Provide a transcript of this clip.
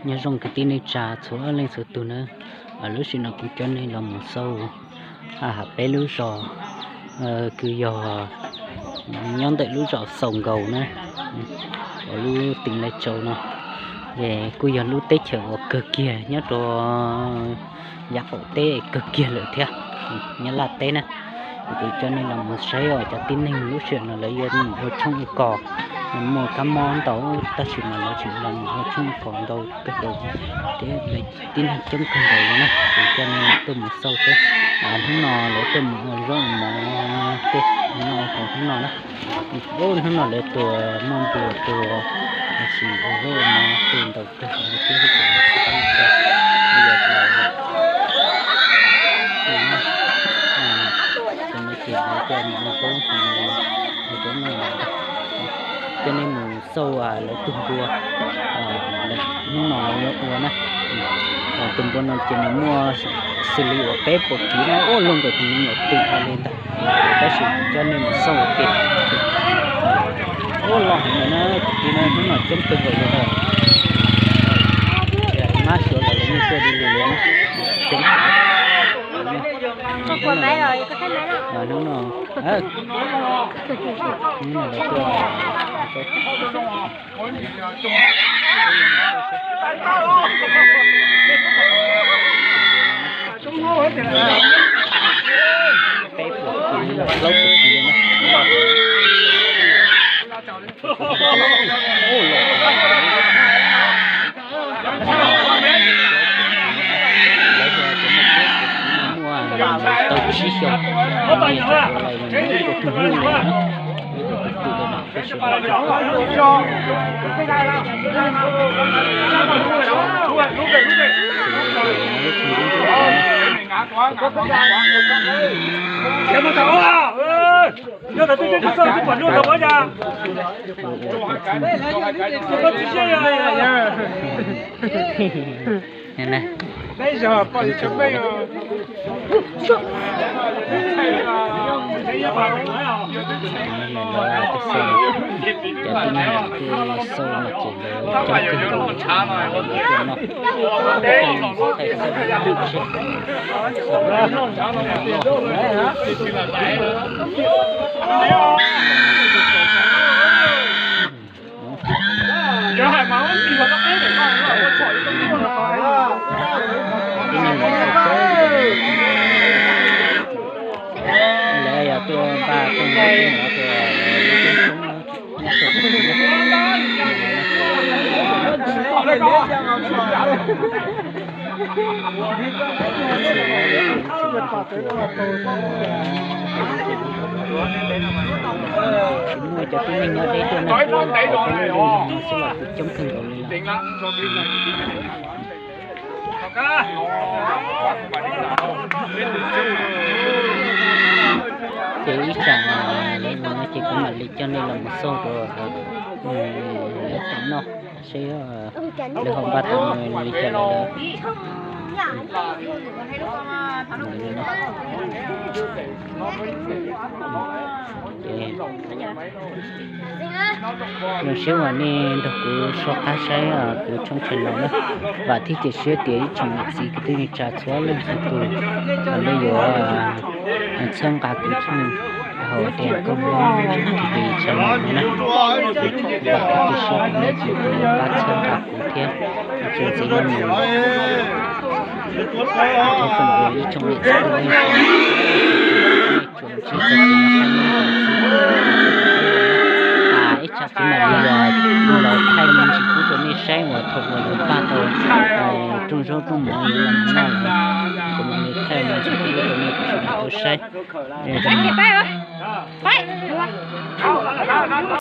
Nyob zoo kwv tij neej tsa txhua leej txhua tus na, lub sij hawm no kuv coj nej los mus xauj peb lub zos, kws yog nyob ntawm lub zos Xaus Nkaus na, uas lub teem Lai Tsau no, es kuj yog lub teb chaws uas kawg kiag nyob rau yav qaum teb kawg kiag lawm thiab, nyob Laj teb na. Kuv coj nej los mus saib os, cov tib neeg lub sij hawm no lawv yuav mus ua tshoob ua kos, muaj kab mob ntau tab sis mas lawv tseem los mus ua tshoob ua kos ntau kawg nkaus thiab, tib neeg coob kawg nkaus li na. Kuv coj nej tuaj mus xauj saib, hnub no lawv tuaj mus ua zaub ua mov tej no, hnub no na. Hnub no lawv tuaj muaj npua tuaj, tab sis ua zaub ua mov tej ntau kawg li thiab. Ces lawv coj mus ua zaub, coj nej mus xauj lawv tus npua, hnub no yuav ua na. Tus npua no ces nws muaj xws li uas peb puas kiv na, ua luaj nkaus tus me nyuam twm hais li ntag. Tab sis coj nej mus xauj ua ke, ua loj heev na, tus tib no hnub no coob kawg nkaus li ntag. Mab xyuas los lawv yeej tuaj li li na, coob heev. Hnub no, hnub no lawv tuaj peb puas kiv los plaub puas kiv li na. Muaj tau tsib xyoos, tus hlub li na, tus twm li na, tab sis Cov tib neeg xauj no ces lawv coob kawg nkaus li, lawv tuaj noj, thaij xauj lub tsheb. Lawv yog tuaj npaj koj nyob tus no tus lub teb toob. Tsis muaj cov tib neeg nyob deb tuaj na, cov tib neeg xwb los kuj coob kawg nkaus li lawm. Ces ib tsam lawv mus no ces kuv mam li coj nej los mus xauj rau lawv tam noj seb lawv ho npaj tau li cas lawm. Zoo siab uas nej nrog kuv soj qab saib kuv tshoob channel na. Vam thiab cia siab tias ib tsoom niam txiv kwv tij neej tsa txhua leej txhua tus nej yuav txhawb nqa kuv tshoob hauv tias Koob Hmoob T V channel no na. Vam thiab cia siab tias nej tseem yuav pab txhawb nqa kuv thiab txuas ntxiv no mus. Thov foom ib tsoom niam txiv kwv tij neej tsa tsuas ntsib txoj kev noj qab nyob zoo xwb. Ib tsam kuv mam li los thaij me ntsis kub rau nej saib uas thaum uas lawv npaj tau rooj zaub rooj mov yuav los noj lawm, kuv mam li thaij me ntsis kub rau nej sawv daws tau saib.